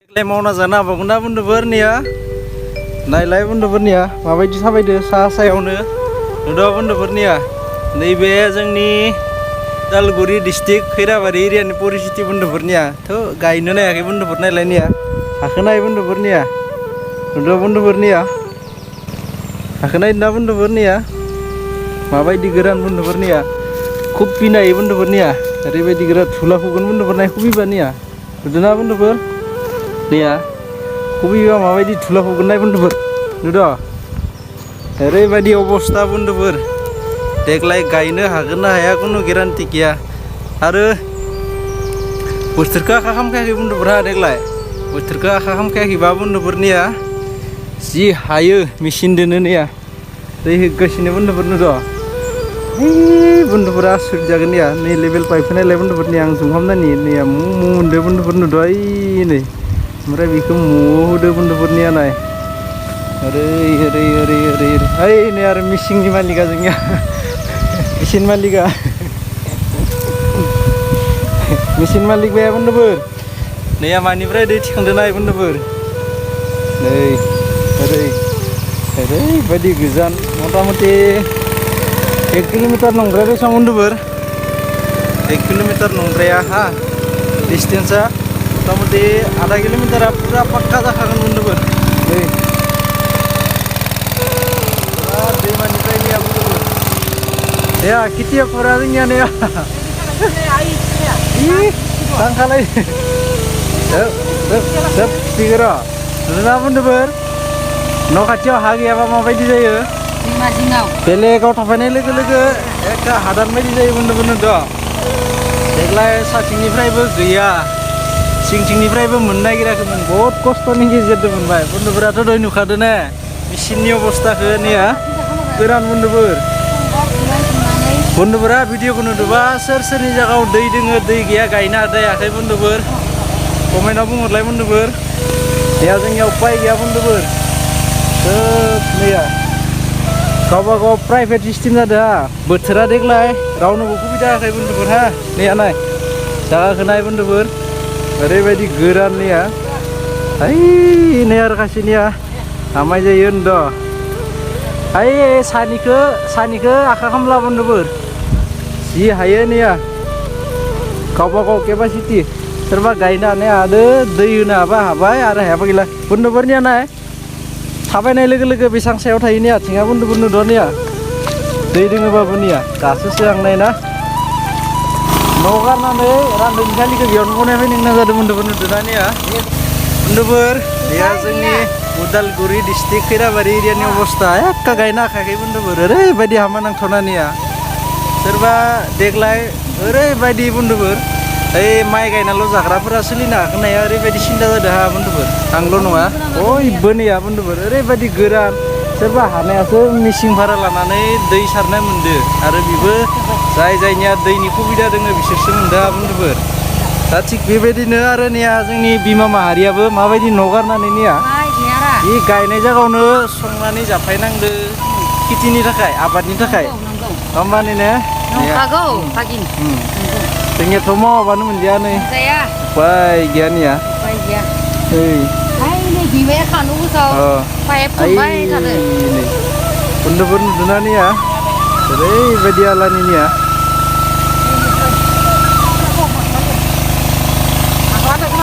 देग्लाय मावना जानो हाबावगोन ना बुन्दुफोरनिया नायलाय बुन्दुफोरनिया माबायदि थाबायदो सा सायावनो नुदों बुन्दुफोरनिया नैबे जोंनि उदालगुरि डिस्ट्रिक्ट खैराबारि एरियानि परिस्थिति बुन्दुफोरनिया थ' गायनो नायाखै बुन्दुफोर नायलायनिया हाखोनाय बुन्दुफोरनिया नुदों बुन्दुफोरनिया हाखोनाय ना बुन्दुफोरनिया माबायदि गोरान बुन्दुफोरनिया खुब पिनाय बुन्दुफोरनिया ओरैबायदि गोरान थुला फुगोन बुन्दुफोरनाय खुबिबानिया नुदोंना बुन्दुफोर दैया खुबिबा माबायदि थुला फुगोननाय बुन्दुफोर नुदों ओरैबायदि अबस्था बुन्दुफोर देग्लाय गायनो हागोन ना हाया कुनु गेरान्टि गैया आरो बोथोरखौ आखा खालामखायाखै बुन्दुफोरा देग्लाय बोथोरखौ आखा खालामखायाखैबा बुन्दुफोरनिया जि हायो मेचिनदोनो नैया दै होगासिनो बुन्दुफोर नुदों बुन्दुफोरा आसुरित जागोन निया नै लेभेल पाइप नायलाय बुन्दुफोरनि आं जुंहामनानि नैया मु मोनदो बुन्दुफोर नुदों ओइ नै ओमफ्राय बेखौ मु होदो बुन्दुफोरनिया नाय ओरै ओरै ओरै ओरै ओरै नै आरो मिसिंनि मालिका जोंनिया मेचिन मालिका मेचिन मालिक बाया बुन्दुफोर नैया मानिफ्राय दै थिखांदो नाय बुन्दुफोर नै ओरै ओरैबायदि गोजान मथा मथि 1 किलोमीटर नंद्राया बेसेबां बुन्दुफोर 1 किलोमीटर नंद्राया हा डिस्टेन्सआ मथा मथि आधा किलोमीटरा पुरा पाक्का जाखागोन बुन्दुफोर नै दैमानिफ्राय नैया बुन्दुफोर नैया खेथियाफोरा जोंनिया नैया थांखालाय जोब फिगर' नुदोंना बुन्दुफोर न' खाथियाव हा गैयाबा माबायदि जायो बेलेगाव थाफैनाय लोगो लोगो एखे हादान बायदि जायो बुन्दुफोर नुदों देग्लाय साथिंनिफ्रायबो गैया सिंथिंनिफ्रायबो मोननो नागिराखैमोन बहुद खस्थ'नि गेजेरजों मोनबाय बुन्दुफोराथ' दहाय नुखादों ने मेचिननि अबस्थाखौ नैया गोरान बुन्दुफोरा भिडिअखौ नुदोंबा सोर सोरनि जायगायाव दै दोङो दै गैया गायनो हायाखै बुन्दुफोर कमेन्टआव बुंहरलाय बुन्दुफोर नैया जोंनियाव उपाय गैया बुन्दुफोर सोब नैया गावबा गाव प्राइभेट सिस्टेम जादों हा बोथोरा देग्लाय रावनोबो सुबिदा होआखै बुन्दुफोर हा नैया नाय जायगाखौ नाय बुन्दुफोर ओरैबायदि गोरान नैया ओइ नै आरो खासेनिया हामाय जायो नुदों ओइ सानिखौ आखा खामला बुन्दुफोर जि हायो नैया गावबा गाव केपासिटि सोरबा गायनो हानाय हादो दै होनो हाबा हाबाय आरो हायाबा गैला बुन्दुफोरनिया नाय थाबायनाय लोगो लोगो बेसेबां सायाव थायो ने आथिङा बुन्दुफोर नुदों निया दै दोङोबाबो निया दासो सोहांनाय ना न' गारनानै रान्दोनि खालिखौ बेयावनो बनायफैनो गोनां जादों बुन्दुफोर नुदोंना निया बुन्दुफोर बेया जोंनि उदालगुरि डिस्ट्रिक्ट खैराबारि एरियानि अबस्था एखा गायनो हाखायाखै बुन्दुफोर ओरैबायदि हामा नांथावना निया सोरबा देग्लाय ओरैबायदि बुन्दुफोर ओइ माइ गायनाल' जाग्राफोरा सोलिनो हागोन हाया ओरैबायदि सिन्था जादों हा बुन्दुफोर आंल' नङा बयबो नैया बुन्दुफोर ओरैबायदि गोरान सोरबा हानायासो मिसिं भारा लानानै दै सारनाय मोनदो आरो बेबो जायनिया दैनि सुबिदा दोङो बिसोरसो मोनदो बुन्दुफोर दा थिग बेबायदिनो आरो नैया जोंनि बिमा माहारियाबो माबायदि न' गारनानै नैया बे गायनाय जायगायावनो संनानै जाफायनांदो खेथिनि थाखाय आबादनि थाखाय होमबा नैने जोंनियाथ' मावाबानो मोनजाया नै उपाय गैया नैया बुन्दुफोर नुदोंना नैया ओरैबायदि आलानि नैया